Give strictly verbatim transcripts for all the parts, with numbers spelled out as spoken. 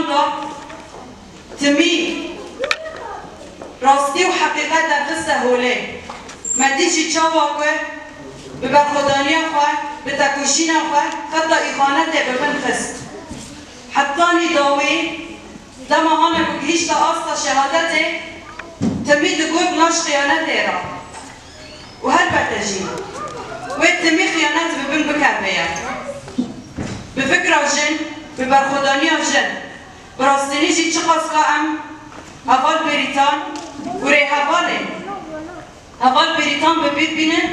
da timî rastî û heqîqet derxiste holê. Me dît jî çawa ku bi berxwedaniya xwe, bi tekoşîna xwe xeta îxanetê bi bin xist. Hetanî dawî dema hane ku gihîşte asta şehadetê, timî digot naş xiyanetê ra. Û helbete jî wê timî xiyanet bi bin bikeveye. Bi fikra jin, bi berxwedaniya jin, bi rastînî jî çiqas ka em heval Bêrîtan û rêhevalên heval Bêrîtan bi bîr bînin,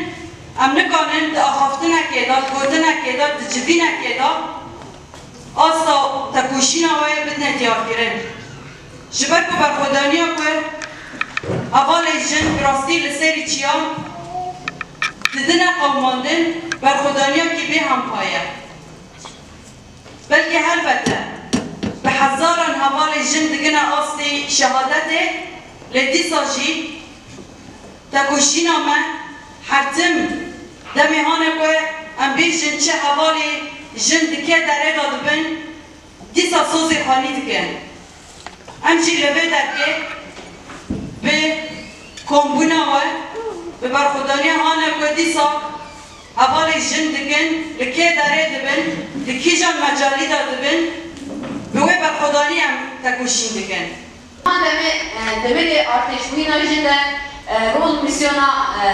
em nikanin di axaftinekê de, di gotinekê de, di civînekê de asta tekoşîna wê bidine diyarkirin. Ji ber ku berxwedaniya ku hevalê jin bi rastî li serî çiya didine qewimandin, berxwedaniyekî bêhempa ye. Belkî helbete bi hezaran hevalê jin digine astê şehadetê, lê dîsa jî tekoşîna me her tim demê hane ku em bêjin çi hevalê jin di kê derê de dibin, dîsa sozê xwe nî dikin. Em jî li vê derkê bi kombûna we, bi berxwedaniya hane ku dîsa hevalê jin dikin, li kê derê dibin, di kîjan mecalî de dibin, bi wê berxwedanî em tekoşîn dikin. Hema demê, e, deverê artêşbûyîna jin de, e, rol û mîsyona, e,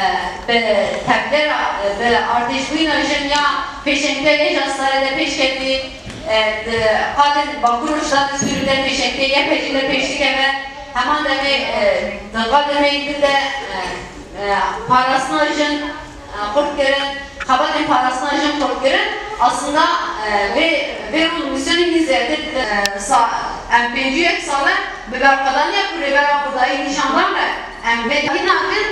bi tevgera, e, bi artêşbûyîna jin ya pêşengtiyê hêja starê de pêş ketî, e, di qadên Bakur û Rojhilatê Sûrî de pêşengtiyê Y P G de pêş dikeve. Hema demê, e, di qadên me yê din de, e, e, parastina jin, e, xurt kirin, xebatên parastina jin xurt kirin, aslında, e, vê, vê rol û mîsyonê hîn zêdetir, e, sa-, em pêncî û yek sal e bi berxwedaniya ku Rêbera Xwedayî nîşan dan re, em vê dahî nakin,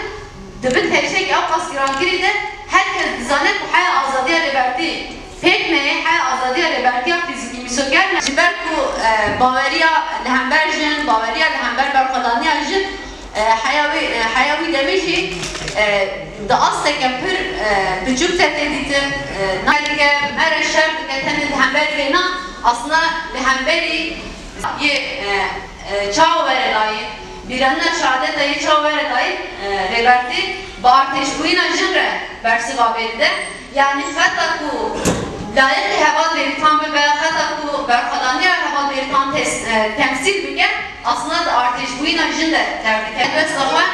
di bin tiştekî ew qas girankirî de her kes dizane ku heya azadiya Rêbertî pêk neyê, heya azadiya Rêbertiya fîzîkî mîsoger ne. Ji ber ku, e, baweriya li hember jin, baweriya li hember berxwedaniya jin, e, heya wî, e, heya wî demê jî, e, di asteke pir, e, biçûk de tê dîtin, e, nayê dike, me re şer dike, tenê li hember vêna, aslında li hemberî yê, e, e, çawa were dayîn, bîranîna şehadeta yê çawa were dayîn, e, Rêbertî bi artêşbûyîna jin re bersiva vê dide. Yanî xeta ku layiqî heval Bêrîtan bibe, xeta ku berxwedaniya heval Bêrîtan tes-, e, temsîl bike, aslında di artêşbûyîna jin de derdikeve. Helbesta xwe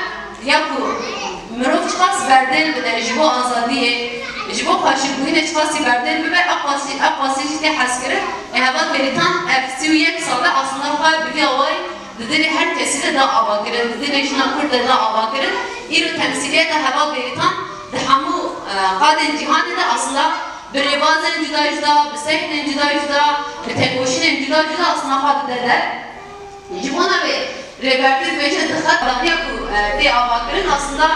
ya ku mirov çiqas berdêl bide ji bo azadiyê, ji bo xweşikbûyînê çiqasî berdêl bibe, ew qasî, ew qasî jî tê hezkirin. Ê heval Bêrîtan ev sî û yek sal e aslında xwe bi vî awayî di dilê her kesî de da avakirin, di dilê jina Kurd de da avakirin. Îro temsîliyeta heval Bêrîtan di hemû, e, qadên cîhanê de aslında bi rêbazên cuda cuda, bi sektên cuda cuda, bi tekoşînên cuda cuda aslında xwe dide der. Ji bona vê Rêbertî dibêje di xeta daniya ku, e, tê avakirin aslında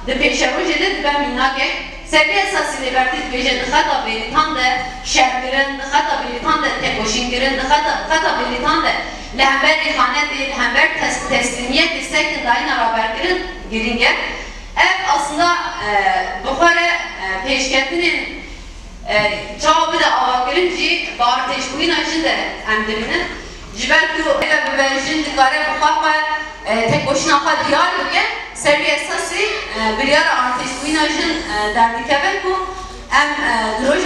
di pêşerojê de dibe mînakek. Ser vê esasî Rêbertî dibêje di xeta Bêrîtan de şerkirin, di xeta Bêrîtan de tekoşînkirin, di xeta, xeta Bêrîtan de li hember îxanetê, li hember tes-, teslîmiyetê sekin dayîna raberkirin girîng e. Ev aslında, e, bi xwe re, e, pêşketinên, e, çawa bide avakirin jî bi artêşbûyîna jin de em dibînin. Ji ber ku ev bibe jin dikare bi xwe xwe, e, tekoşîna xwe diyar bike, ser vî esasî, e, biryara artêşbûyîna jin, e, derdikeve ku em, e, di roj